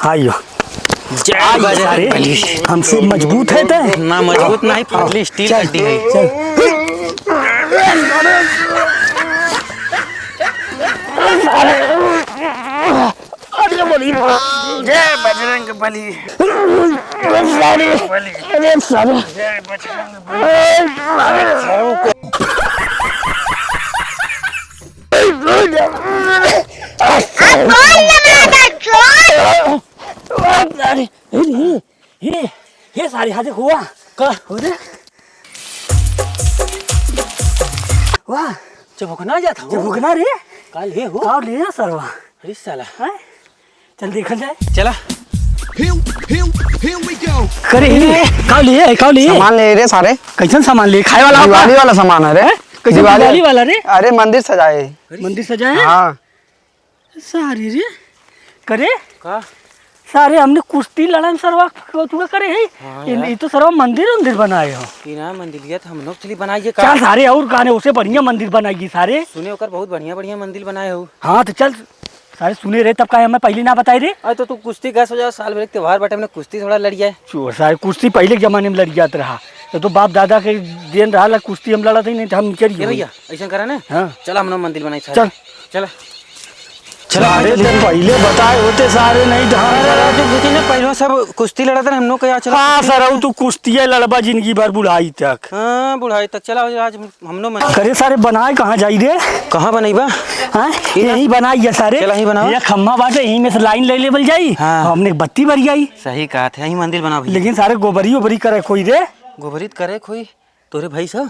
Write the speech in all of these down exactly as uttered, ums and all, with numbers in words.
आइयो। जय आइयो बजरंग सारे, बली। हमसे मजबूत है ते? ना, मजबूत नहीं, पतली steel चल, हड्डी है। चल। अरे बली, जय बजरंग बली। अरे सारे, अरे सारे। जय बजरंग बली। अरे, अरे, हे, हे, हे सारे, हाँ देखो, वाह। का? हो रे। वाह। चबुकना जात हो? चबुकना रे। का ले हो? का ले सरवा? अरे साला। हैं? चल देखल जाए। चला। Here, here, here we go। करे ही नहीं। का लिए है, का लिए? सामान ले रे सारे। कैसन सामान ले? खाए वाला दिवाली का? वाला सामान है रे। हैं? कैसन दिवाली दिवाली वाला रे? अरे मंदिर सजाए। मंदिर सजाए? हाँ। सारे रे। करे? का? सारे हमने कुश्ती लड़न सरवा को तू करे है? हाँ ये, यार। ये तो सरवा मंदिर उंदिर बनाए हो। कि ना मंदिरिया तो हम लोग चली बनाइए का? चल सारे और काने उसे बढ़िया मंदिर बनाएगी सारे। सुने ओकर बहुत बढ़िया बढ़िया मंदिर बनाए हो। हाँ तो चल। सारे सुने रहे, तब काहे हमें पहले ना बताए रे? अरे तो तू कुश्ती का सोचा, साल भर एक त्योहार बाटे, हमने कुश्ती थोड़ा लड़िया है। चोर सारे, कुश्ती पहले के जमाने में लड़ी जात रहा। तो, तो बाप दादा के देन रहा ला कुश्ती हम लड़त ही नहीं, तो हम निकल ए गए। भैया, ऐसा करा ना। हाँ। चला, हम लोग मंदिर बनाई सारे। चल। चला। चला, सारे जल्दी। ते पहले बताए होते सारे, नहीं तो हम अरे राजू, बुझी ना, पहले सब कुश्ती लड़त रहे, हम लोग का यहाँ चला। हाँ, सरऊ, तू कुश्तिये लड़बा जिंदगी भर बुढ़ाई तक। हाँ, बुढ़ाई तक। चला, आज हम हमनो मन करे सारे बनाए कहाँ जाई रे? कहाँ बनइबा? हाँ? यहीं बनाई है सारे। चला, यहीं बनाओ। ये खम्मा बाटे, यहीं में से लाइन ले लेवल जाई। हाँ। हमने बत्ती भर जाई। सही कहत है, यहीं मंदिर बनाओ भैया। लेकिन सारे गोबरी ओबरी करे कोई रे? गोबरी करे कोई? तोरे भैंस ह?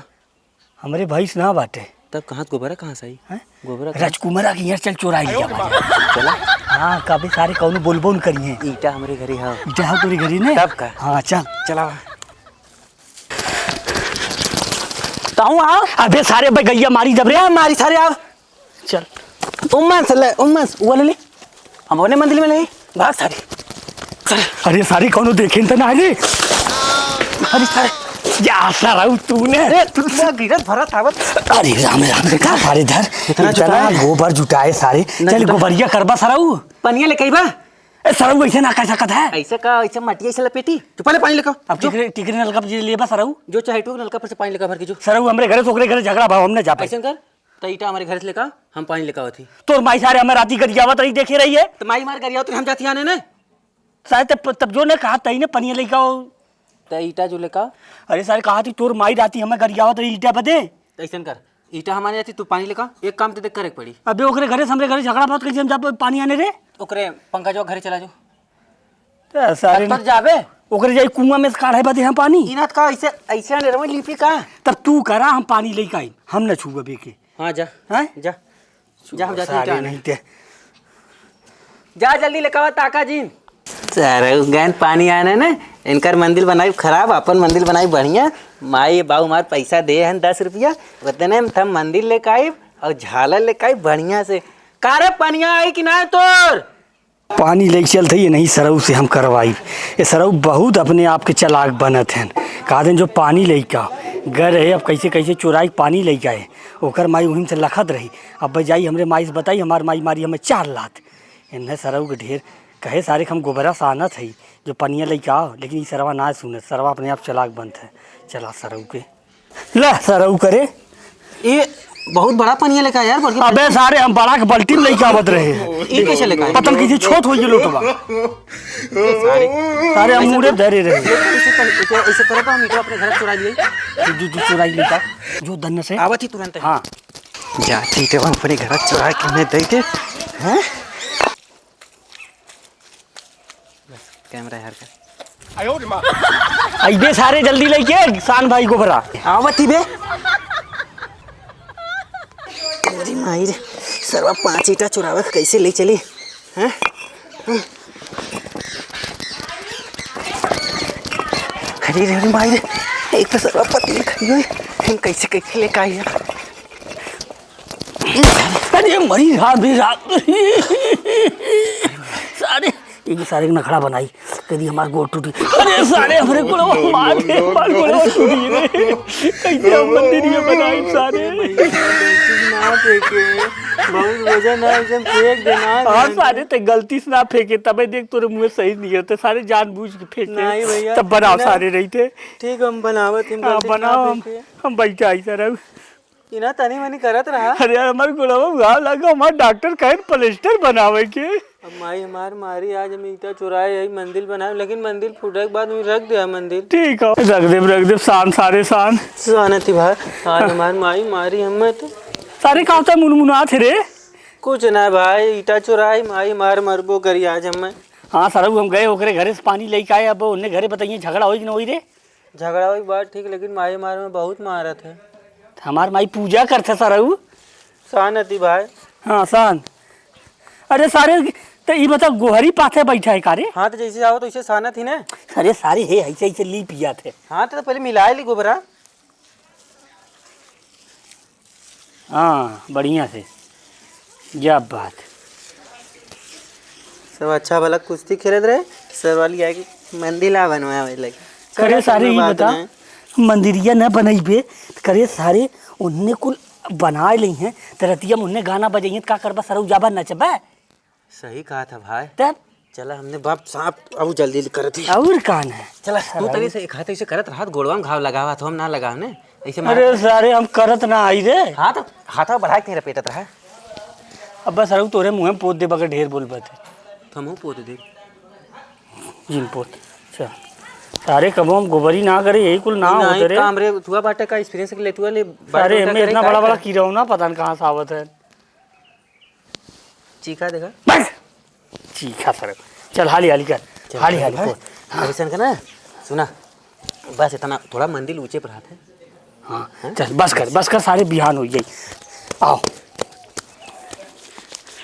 हमरे भैंस ना बाटे। तब कहाँ गोबरा कहाँ से आई? हैं? गोबरा कहाँ? राजकुमारा के यहाँ चल चोराई लिया भाई। चला। हाँ, कभी सारे कौनो बोलबो न करिए। ईटा हमरे घरे ह। ईटा ह तोरे घरे ने? तब का? हाँ, चल। चला। ताऊ आओ। अबे सारे, अबे गैया मारी जब रे। ना मारी सारे, आओ। चल। उम्मन से ले, उम्मन से, वो ले ले। हम अपने मंदिर में ले, भाग सारे। सारे। अरे सारे, कौनो देखे त ना रे? अरे सारे। जा सरऊ तूने। अरे, तू ना गिरत भरत आवत। अरे राम राम रे, का सारे धर। इतना इतना जुटाए? गोबर जुटाए सारे। ना चल जुटा। गोबरिया करबा सरऊ। पनिया लेके आइबा? ए, सरऊ ऐसे ना कह सकत है। ऐसे का, ऐसे मटिया ऐसे लपेटी? तू पहले पानी लेके आ। अब जो टिकरे, टिकरे नलका पर जे लेबा सरऊ। जो चाहे तू नलका पर से पानी लेके भर के जो। सरऊ हमरे घरे से ओकरे घरे झगड़ा भाव, हम ना जा पाए। ऐसे कर, तो ईटा हमारे घर से लेके आ, हम पानी लेके आवत ही। तोर माई सारे हमें राती गरियावत रही, देखे रही है। तो माई मार गरियावत रही, हम जाती आने ने। सारे तब, तब जो ने कहा तही ने पनिया लेके आओ। तो ईटा जो लेके आ। अरे सारे कहा थी तोर माई राती हमें गरियावत रही ईटा बदे। तो ऐसे कर, ईटा हमारे जाती, तू पानी लेका, एक काम ते देख करे के पड़ी। अबे ओकरे घरे से हमरे घरे झगड़ा बहुत, कैसे हम जाब पानी आने रे? ओकरे पंकजवा घरे चला जाओ। तो सारे अब तो ने जाबे। ओकरे जाई कुआं में से काढ़े बदे हम पानी। इनात का ऐसे, ऐसे आने रहो, लीपी का? तब तू करा, हम पानी लेके आई, हम न छुआ बेके। हाँ, जा। हैं? जा। जा, हम जाते हैं, सारे क्या नहीं ते। जा जल्दी लेकावा ताका जी। सारे गैन पानी आने ने, इनकर मंदिर बनाई खराब, अपन मंदिर बनाई बढ़िया। माई बाबू हमार पैसा दे हन दस रुपया, उतने में थम मंदिर लेके आई और झालर लेके आई बढ़िया से। का रे पनिया आई कि ना तोर? पानी लेके चलत है, ये नहीं सरऊ से हम करवाई। ये सरऊ बहुत अपने आप के चालाक बनत हैं। कहा देन जो पानी लेके आ, गए रहे, अब कैसे कैसे चुराई के पानी लेके आए। ओकर माई उहिन से लखत रही, अब जाई हमरे माई से बताई, हमार माई मारी हमें चार लात। इन्हें सरऊ के ढेर कहे सारे के हम गोबरा सानत हई, जो पनिया लइका आओ, लेकिन ई सरवा ना सुने, सरवा अपने आप चालाक बनत है। चला सरऊ के, ले सरऊ करे। ये बहुत बड़ा पनिया लेका यार, बड़की अबे सारे हम बड़ा के बाल्टी में लइका आवत रहे। ई कैसे लेका? पता नहीं कैसे छोट हो गई लोटवा। सारे सारे हम मुड़े धरे रहे। ऐसे कर, ऐसे, ऐसे करो तो हम इनको अपने घर चुरा लिए। तू, तू, तू चुराई लेका, जो दन्न से। आवत ही तुरंत। हाँ। जा, ठीक है, हम अपने घर चुरा के उन्हें दे दे। हैं? बस, कैमरा हर कर। अइबे सारे जल्दी लेके, शान भाई गोबरा। आवत ही बे। अरे माई रे, सरवा पाँच ईटा चुरावे के कैसे ले चली? हैं? अरे रे, अरे माई रे, एक तो सरवा पति लिखाई हुई, हम कैसे, कैसे लेके आई यार? अरे मरी रात भी रात। सारे, एक सारे के नखड़ा बनाई। कदी हमार गोड़ टूटी। अरे सारे, हमरे गोड़वा मार दे, हमार गोड़वा टूटी रे। कैसे हम मंदिर ये बनाई सारे? ना फेंके, बहुत वजन है, उसे फेंक देना। हाँ सारे, ते गलती से ना फेंके, तबे देख तोरे मुँह सही नहीं रहते, सारे जानबूझ के फेंके। नहीं भैया, तब बनाओ ना। सारे रही थे। ठीक, हम बनावत, हम हाँ, गलती से ना बनाओ, हम, फेंके। हम बैठा आई सर अब। इना तनी मनी करत रहा। अरे यार, हमार गोड़वा घाव लगा, हमार डॉक्टर कहे प्लास्टर बनावे के। अब माई हमार मारी, आज हम ईटा चुराए, यही मंदिर बनाए, लेकिन मंदिर फूटे के बाद वहीं रख दिया मंदिर। ठीक है, रख देब, रख देब, शान सारे शान। शान थी भाई, आज हमार माई मारी हमें तो। सारे कहाँ से मुनमुनात है रे? कुछ ना भाई, ईटा चुराए, माई मार मरबो करी आज हमें। हाँ सरऊ, हम गए ओकरे घरे से पानी लेके आए, अब उन्हें घरे बताइए झगड़ा होई कि ना होई रे? झगड़ा होई बात ठीक, लेकिन माई मार में बहुत मारत है। हमार माई पूजा करत है सरऊ। शान अति भाई। हाँ, शान। अरे सारे, तो ई बता, गोहरी पाथे बैठा है का रे? हाँ, तो जैसे जाओ तो इसे शान अति ना। अरे सारे, हे, ऐसे, ऐसे ली पिया थे। हाँ, तो पहले मिलाए ली गोबरा। हाँ, बढ़िया से। क्या बात। सब अच्छा भला कुश्ती खेलत रहे, सर वाली आके मंदिर ला बनवावे लगे। करे चलो, सारे कोनो ही बात बता, नहीं। मंदिरिया न बनइबे, त करे सारे उन्ने कुल बनाए लई हैं, त रतिया में उन्ने गाना बजाइए, त का करबा सरऊ, जाबा नचबा? सही कहा था भाई। तब? चला, हमने बाप साहब अब जल्दी करत ही। और कान है? चला, तू तनी से एक हाथ ऐसे करत रहा, गोड़वा में घाव लगावा, तो हम ना लगाव ने। ऐसे मार। अरे सारे, हम करत ना आई रे। हाँ, तो हाथवा बढ़ा के नहीं रपेटत रहा। अब बस रहू, तोरे मुँह में पोत दे, बगर ढेर बोल बात है। तो हमहू पोत दे। जिन पोत। अच्छा। सारे कबो हम गोबरी ना करे, यही कुल ना नहीं, होत रे। काम रे, तुआ बाटे का experience के ले, तुआ ले, बात सारे होता हमें करे, इतना का बड़ा बड़ा करे? कीड़ा हो ना, पता नहीं कहाँ से आवत है। चीखा देखा। बस। चीखा सर। चल, हाली हाली कर। चल, हाली चल, हाली हाँ। कर। हाँ। अइसन का ना, सुना, बस इतना, थोड़ा मंदिर ऊंचे पर हाथ है। हाँ, हाँ? चल, बस कर, बस कर, सारे बिहान हो जाई। आओ।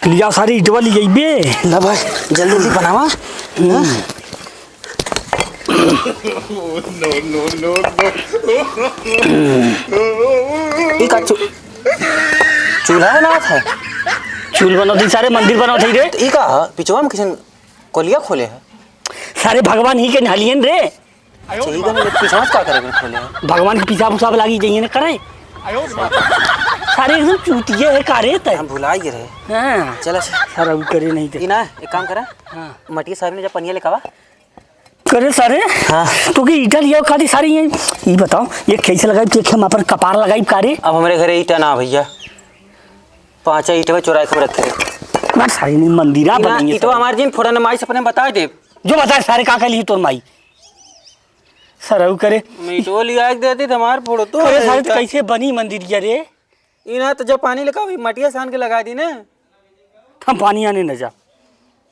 ले जाओ, सारे ईटवा ले जाइबे। ला भाई, जल्दी जल्दी बनावा। हाँ? No, no, no, no। ई का चू-, चूल्हा बनावत है? चूल बनावत ही सारे, मंदिर बनावत ही रे। ई का ह? पिछवा में किसन कोलिया खोले है? सारे भगवान ही के नहलियन रे। अच्छा, ई का मतलब पिछवा से का करे के खोले है? भगवान के पिसाब उसाब लागी जाइए ना करे। सारे एकदम चूतिया है का रे तै? हम भुला गए रहे। हाँ। चला से। सारा उ करे नहीं ते। ई ना, एक काम करा। हाँ। मटिया साहब ने जब पनिया लेकावा। करे सारे, हाँ। तो कि ईटा लिया खाली सारी ये, ई बताओ, ये कैसे लगाई, के हम अपन कपार लगाई का रे? अब हमरे घरे ईटा ना भैया, पाँच ईटवा चुराए के रखे। बस सारी नहीं मंदिरा बनाएंगे ईटवा सारे। हमारे जिन फोड़ा नमाइस अपने बता दे। जो बता सारे का, का ली तोर माई? सरऊ करे। ईटवा लिया के देती तो हमार फोड़ो तो करे सारे, तो कैसे बनी मंदिरिया रे? ई ना तो जब पानी लेका हुई मटिया सान के लगा दी ना। हम पानी आने न जा।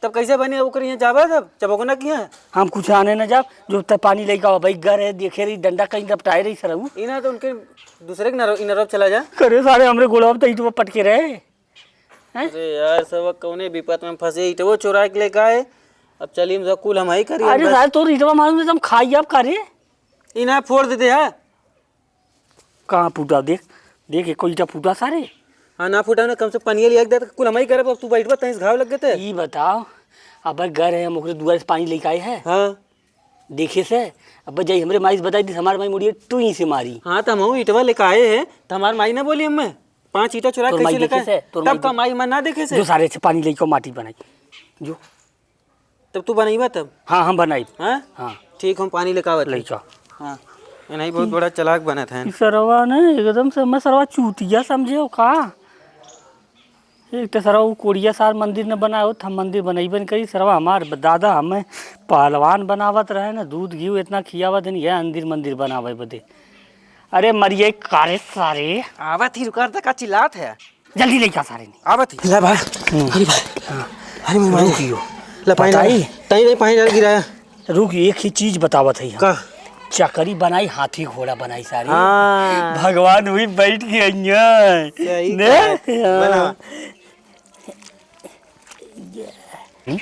तब कैसे बने ओकर यहाँ जाबा तब? जब ओकना किया? हम कुछ आने न जा, जो तब पानी लेके आओ भाई, घर है, देखे रही, डंडा कहीं लपटाए रही सरऊ। ई ना तो उनके दूसरे के नरव, ई नरव चला जा। करे सारे हमरे गोड़वा पे तो ईटवा पटके रहे। हैं? अरे यार, सब कौने विपत में फंसे, ईटवो चुरा के लेके आए। अब चली हम सब कुल हम ही करी, अरे बस। सारे तोर ईटवा मालूम है, हम खाई अब का रे? ई ना फोड़ देते हैं। कहाँ फूटा? देख, देख, एको ईटा फूटा सारे। हाँ, ना फूटा ना, कम से पनिया लिया के दे, तो कुल हम ही करब, अब तू बैठबा, तहीं से घाव लग गए ते। ई बताओ, अब घर है, हम ओकरे दुआरे से पानी लेके आए हैं। हाँ। देखे से, अब जाई हमरे माई से बताई दी, हमारे माई मुड़िए टुई से मारी। हाँ, तो हम ईटवा लेके आए हैं, तो हमारे माई ना बोली हमें, पाँच ईटा चुरा तोर माई कैसे लेके देखे आए? से, तोर तब माई का दे-, माई मन ना देखे से? जो सारे से पानी लेके माटी बनाई, जो। तब तू बनइबा तब? हाँ, हम बनाइब। हाँ? हाँ। ठीक, हम पानी लेके आवत हई। लइका। हाँ। ये नहीं, बहुत बड़ा चालाक बनत है। ई सरवा ने एकदम से, मैं सरवा चूतिया समझे हो का? एक तो सरवा उ कोड़िया सार मंदिर न बनाए होत, हम मंदिर बनइबे न करी। सरवा हमार ब-, दादा हमें पहलवान बनावत रहे न, दूध घी इतना खियावत है, यह अंदिर मंदिर बनावे बदे। अरे मरिए कारे सारे। आवत ही, रुका, का चिल्लात है? जल्दी लेके आ सारे ने। आवत ही। ला भाई। हम्म। अरे भाई। हाँ। अरे मैं मार रुकियो। ला पानी बताई? डाल। ताई, ताई, पानी डाल गिराया। रुक, एक ही चीज बतावत है हम। का? चकरी बनाई, हाथी घोड़ा बनाई सारे। हाँ। भगवान वही बैठ के अइया। सही ने? कहा। हाँ। बना। हम्म?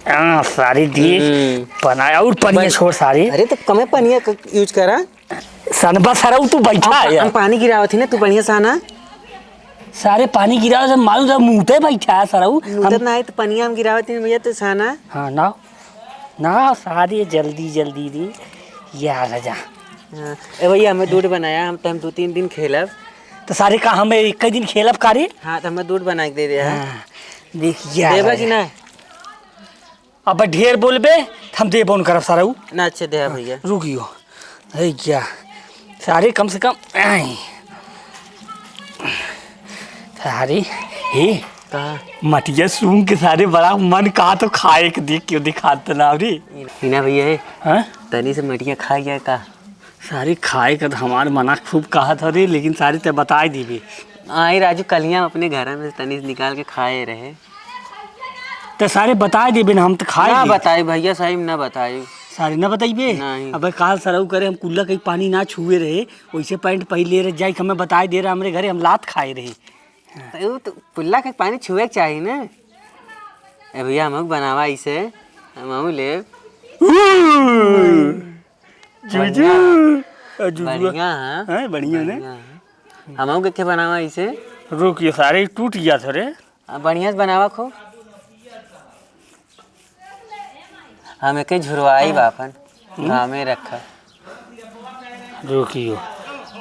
हाँ, सारे दी। हम्म। बनाया और पनिया बन-, छोड़ सारे। अरे तो कमे पनिया क-, use करा। सनबा सरऊ तू बैठा हम, है। हम पानी गिरावत ही ना, तू बढ़िया से आना। सारे पानी गिरावत है, मालूम था मुँहते बैठा है सरऊ। मुँहते हम ना आए तो पनिया हम गिरावत ही भैया, तो साना। हाँ, ना। ना, सारे जल्दी जल्दी रे, या राजा। हाँ, ए भैया, हमें दूध बनाया, हम तो हम दो तीन दिन खेलब। तो सारे का हम एक दिन खेलब का रे? हाँ, तो हमें दूध बना के दे दे, हाँ। हाँ, देख या देबा राजा। कि ना? अब ढेर बोलबे, त हम देबो न करब सारा उ। ना, अच्छे दे भैया। रुकियो। है क्या? सारे कम से कम, आए। सारे, हे, कहाँ? मटिया सूंघ के सारे बड़ा मन का तो खाए के देख क्यों दिखात ना रे। इना भैया है। हाँ? तनी से मटिया खा गया का? सारे खाए का तो हमार मना खूब कहत ह रे, लेकिन सारे ते बताए दीबे। आई राजू, कलिया अपने घर में से तनी से निकाल के खाए रहे। त सारे बताए देबे ना, हम त खाए ना लेब। बताई भैया, सही में ना बताई। सारे ना बताइबे? नहीं। अबे काल सरऊ करे हम कुल्ला के पानी ना छुए रहे, वैसे पैंट पहन ले रहे, जाई के हमें बताए दे रहे, हमरे घरे हम लात खाए रहे। त उ त कुल्ला के पानी छुए के चाही ना। ए भैया, हमहू बनावा इसे, हमहू लेब। जूजू। बढ़िया। आ, जुजुआ। बढ़िया है। हैं, बढ़िया ने? बढ़िया है। हमहू के, के बनावा इसे। रुक, ये सारे टूट गया थोड़े। आ, बढ़िया से बनावा खूब। हम एके झुरवाई हाँ। बापन। हम्म। घामे रखा। रुकियो।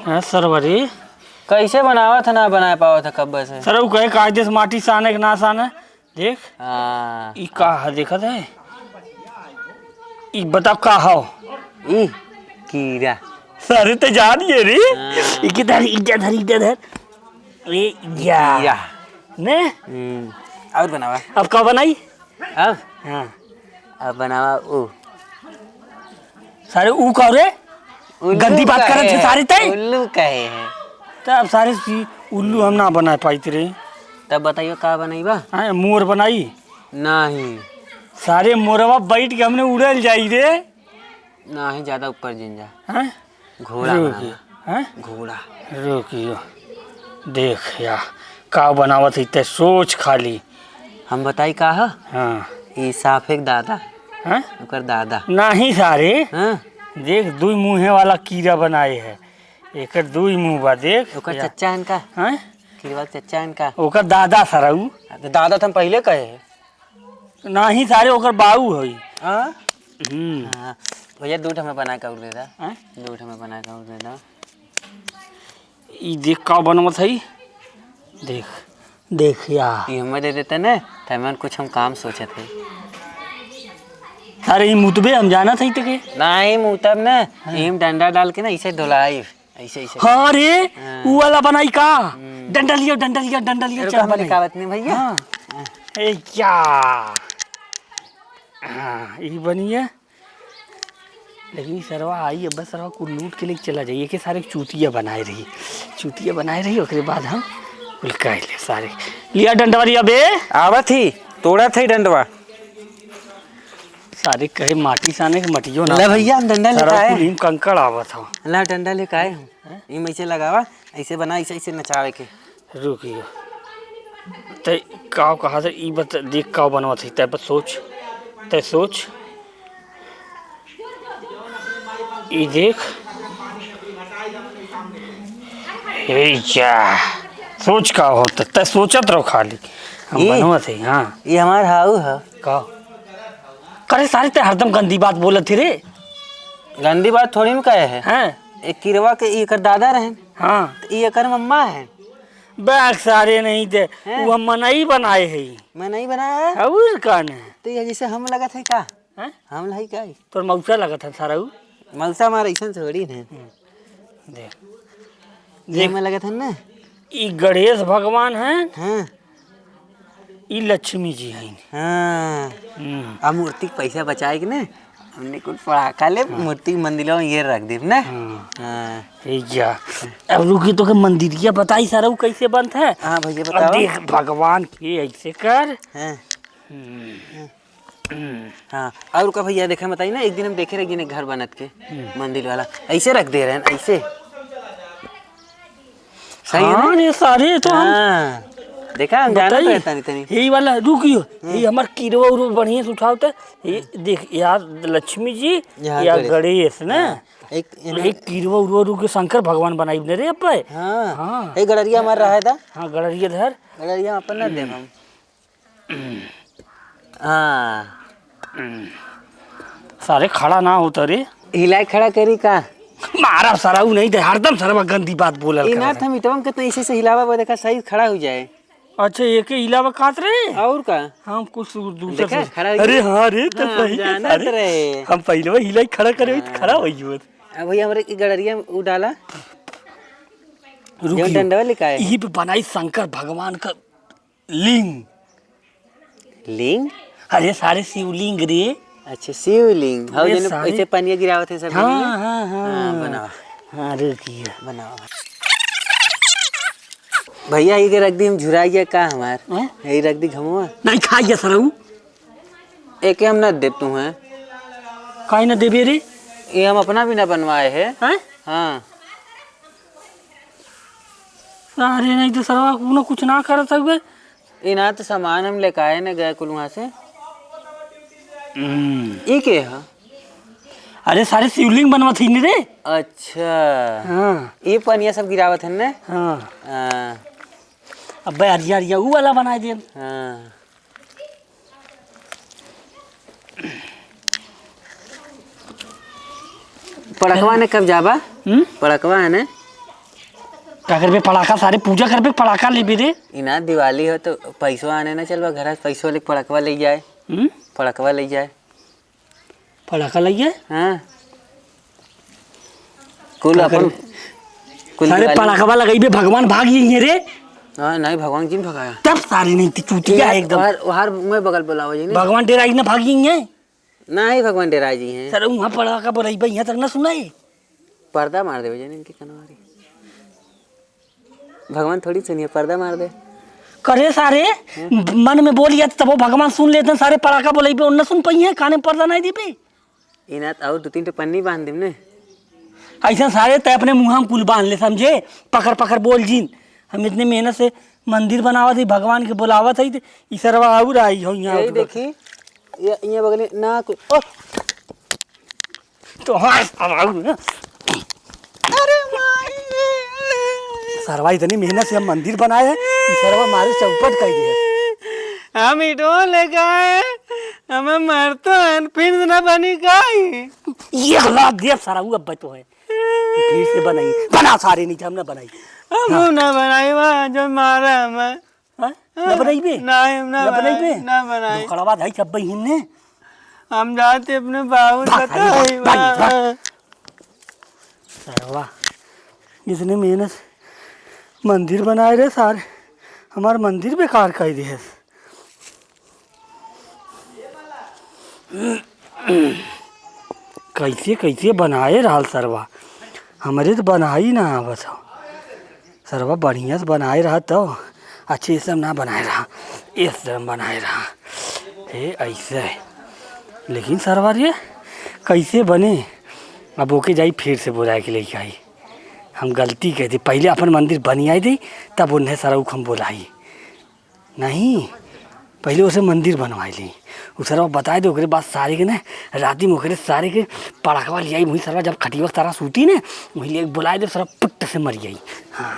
हाँ, सरवरी। कैसे बनावत है, ना बना पावत है कब्बे से? सर, वो कहे कायदे से माटी साने के ना साने। देख। हाँ। ई का है, देखत है? ई बताओ का हो? ई कीड़ा। सारे ते जान गए रे। हाँ। ई के धर, ई के धर, ई के धर। ए, या। कीड़ा। ने? हम्म। और बनावा। अब का बनाई? अब? हाँ। अब बनावा ऊ। सारे ऊ का रे? उल्लू गंदी बात कहे करत है है, सारे तय। उल्लू कहे है। तब सारे सी उल्लू हम ना बना पाइत रे। तब बताइयो का बनइबा? हाँ, मोर बनाई। नहीं। सारे मोरवा बैठ के हमने उड़ल जाई रे। नहीं, ज्यादा ऊपर जिन जा। हाँ? घोड़ा रुक, बनावा। हाँ? घोड़ा। रुकियो। देख या, का बनावत है ते सोच खाली। हम बताई का ह? हाँ। ई साफे के दादा। हाँ? ओकर दादा। नहीं सारे। हाँ? देख, दुई मुँहे वाला कीड़ा बनाए है। एकर दुई मुँह बा, देख। ओकर या। चच्चा हन का? हाँ? कीड़वा के चच्चा हन का? ओकर दादा सरऊ। तो दादा तो हम पहिले कहे हैं। नाही सारे, ओकर बाऊ हई। हाँ? हम्म। हाँ। भैया, दू ठो हमें बना के और दे दा। हाँ? दू ठो हमें बना के और दे दा। ई देख का बनवत हई। देख, देख या। ई हमें दे देते ने, त हमें कुछ हम काम सोचत हई। अरे, ई मुतबे हम जानत हई तेके। नाही, मुतब ने। हाँ। ई हम डंडा डाल के ना, इसे डोलाइब। ऐसे, ऐसे। हाँ रे, हाँ। ऊ वाला बनाई का? हम्म। डंडा लियो, डंडा लियो, डंडा लियो, रुको, चल हम बनाई। निकालत नहीं भैया। हाँ। हाँ। ए, क्या? हाँ, ई बनी है। लेकिन ई सरवा आई, अब सरवा कुल लूट के लेके चला जाइए, के सारे चूतिया बनाए रही। चूतिया बनाए रही, ओकरे बाद हम कुल कह ले सारे। लिया डंडवा लिया बे। आवत ही, तोड़त ही डंडवा। सारे कहे माटी साने के मटियो ना ले साने। भैया, हम डंडा लेके सरवा आए। कुल हीम कंकड़ आवत हो। ला, डंडा लेके आए हम। हैं? ई में ऐसे लगावा, ऐसे बना, ऐसे, ऐसे नचावे के। रुकियो। तै काव कहा से ई बत-, देख काव बनवत है, तै बस सोच, तै सोच। ई देख। हे जा। सोच का होत, तै सोचत रहो खाली। हम ई? बनवत है, हाँ। ई हमार हाउ है। का? करे सारे, ते हरदम गंदी बात बोलत ही रे। गंदी बात थोड़ी में कहे है। हाँ। एक किरवा के, ई एकर दादा रहन। हाँ। त ई एकर मम्मा है। बैग सारे नहीं थे, हैं? वो हम मनई बनाए है। मनई बनाया है? और का ने? तो ये जैसे हम लगत है का? हैं? हम लाई का? तोर मौसा लगत है सारा उ। मौसा हमारा ऐसन थोड़ी है। हम्म। देख। ये देख। में लगत है ना? ई गणेश भगवान है। हाँ। ई लक्ष्मी जी हईन। हाँ। हम्म। अब मूर्ति के पैसा बचाए के ना, हमने कुछ पड़ाका ले, हाँ। मूर्ति के मंदिर में ये रख देब ना। हाँ। हाँ। ए जा। अब रुकी तो के मंदिरिया बताई सारा, उ कैसे बनत है। हाँ भैया, अब बताओ। देख, भगवान के ऐसे कर। हाँ। हम्म। हाँ। हाँ, और का भैया, देखे बताई ना, एक दिन हम देखे रहे, एक दिन एक घर बनत के, हम्म। मंदिर वाला, ऐसे रख दे रहे हैं, ऐसे। सही है हाँ, ना? ये सारे तो हम हाँ। देखा, हम जानत बताई। रहे तनी, तनी। यही वाला, रुकियो, हम्म। ये हमार किरवा उरवा बढ़िया से उठाओ तो, ये देख, यार लक्ष्मी जी, यहाँ या गणेश। गणेश ना। हाँ। एक, एक किरवा उरवा रुके शंकर भगवान बनाई ने रे अब्बे। हाँ। हाँ। एक गड़रिया हमार रहा था। हाँ, गड़रिया धर। गड़रिया अपन ना देब हम। हाँ। सारे खड़ा ना होता रे। हिलाए खड़ा करी का? मारा सरऊ नहीं दे, हरदम सरवा गंदी बात बोलल ई ना करत है। हम इटवन के तो ऐसे से हिलावा, वो देखा सही खड़ा हो जाए। अच्छा, एके हिलावा कात रे? और का? हम कुछ दूसर देखा, से खड़ा हो गया। अरे हाँ रे, तो हाँ, सही है, जानत अरे, रहे। हम पहिले हिलाई खड़ा करे, हाँ। खड़ा हो गई। अब भैया हमरे की गड़रिया में उ डाला। रुक जौन यो। डंडवा लिखाए। यही पे बनाई शंकर भगवान का लिंग। लिंग? अरे सारे शिवलिंग रे। अच्छा, शिवलिंग। हाँ, अरे जौन सारे ऐसे पनिया गिरावत है सब हाँ, में। हाँ, हाँ। हाँ, बनाओ। हाँ, रुकिए। बनाओ। भैया, ये के रख दी, हम झुरा गया का हमार? हैं? यही रख दी घमुआ। नहीं खाइए सरऊ। एके हम ना देब तुहें। काहे ना देबे रे? ये हम अपना भी ना बनवाए है। हैं? हाँ। सारे नहीं तो सरवा कोनो कुछ ना करत हउवे। इना तो सामान हम लेके आए ना गए कुल वहाँ से। हम्म। ई के ह? अरे सारे शिवलिंग बनवत ही ने रे। अच्छा। हाँ। ई पनिया सब गिरावत हन ने? हाँ। हाँ। अब्बे अरिया अरिया ऊ वाला बनाए देब। हाँ। पड़कवा ने कब जाबा? हम्म? पड़कवा है ने? का करबे पड़ाका? सारे पूजा करबे, पड़ाका लेबे रे। इना दिवाली हो तो पैसवा आने ना चलबा, घर से पैसवा लेके पड़कवा ले जाए। हम्म? पड़कवा ले जाए। पड़ाका ले जाए? हाँ। कुल का अपन, करबे? कुल सारे दिवाली पड़ाकवा लगइबे, भगवान भाग जाइए रे। हाँ, नहीं, भगवान जिन भगाया। तब सारे नहीं ती चूतिया ये एकदम। वहार, वहार मैं बगल बुलावा जी ने। भगवान डेराई ना भाग जाइए। ना ही भगवान डेराई जी हैं। सर, वहाँ पड़ाका बोलइबे, यहाँ तक ना सुनाई। पर्दा मार देवे जाने इनके कनवारी। भगवान थोड़ी सुनिए, पर्दा मार दे। करे सारे, हम्म। मन में बोलिया तबो भगवान सुन लेते हैं, सारे पड़ाका बोलइबे, उन्ना सुन पाई है, काने में पर्दा नहीं दीबे। इना त और दो तीन ठो पन्नी बांध देम ने। ऐसा सारे तय अपने मुँह में कुल बांध ले, समझे? पकड़ पकड़ बोल जिन। हम इतने मेहनत से मंदिर बनावत ही, भगवान के बुलावत ही, त ई सरवा और आई हो यहाँ यही उधर। देखी, ये, ये बगले ना को, ओ! तो हाँ, अब आऊ ना। अरे माई रे। सरवा इतनी मेहनत से हम मंदिर बनाए हैं, ई सरवा मारे चौपट कर दिए। हम इटो लेके आए, हमें मारतो है, फिर से ना बनी काई। ये हला दे सरऊ अब तो है। फिर से बनाई, बना सारे नहीं, हम ना बनाई। हम हाँ। ना बनाई, वहाँ जो मारा हमें। हाँ? ना बनाइबे? नहीं, हम ना ना बनाई, बनाइबे? ना बनाई। धोखड़वा धाई सब बहिन ने। हम जाते अपने बाबू भाग, बताई भाग, भाग, बा। भाग। सरवा, इतने मेहनत से मंदिर बनाए रे सारे, हमार मंदिर बेकार कर दिए। कैसे कैसे बनाए रहल सरवा, हमरे तो बनाई ना आवत हो। सरवा बढ़िया से बनाए रहा तो, अच्छे से ना बनाए रहा, इस तरह बनाए रहा। हे ऐसे, लेकिन सरवा रे कैसे बने? अब ओके जाई फिर से बोलाए के लेके आई। हम गलती कह दी, पहले अपन मंदिर बनियाई दी, तब उन्हें सरऊ हम बोलाई। नहीं, पहले उसे मंदिर बनवाई ली। उ सरवा बताए दे, ओकरे बाद सारे के ना राती में ओकरे सारे के पड़ाकवा लियाई, वही सरवा जब खटिया के तारा सूती ने, वही लिए बुलाए दे, सरवा पुट्ट से मर जाई। हाँ।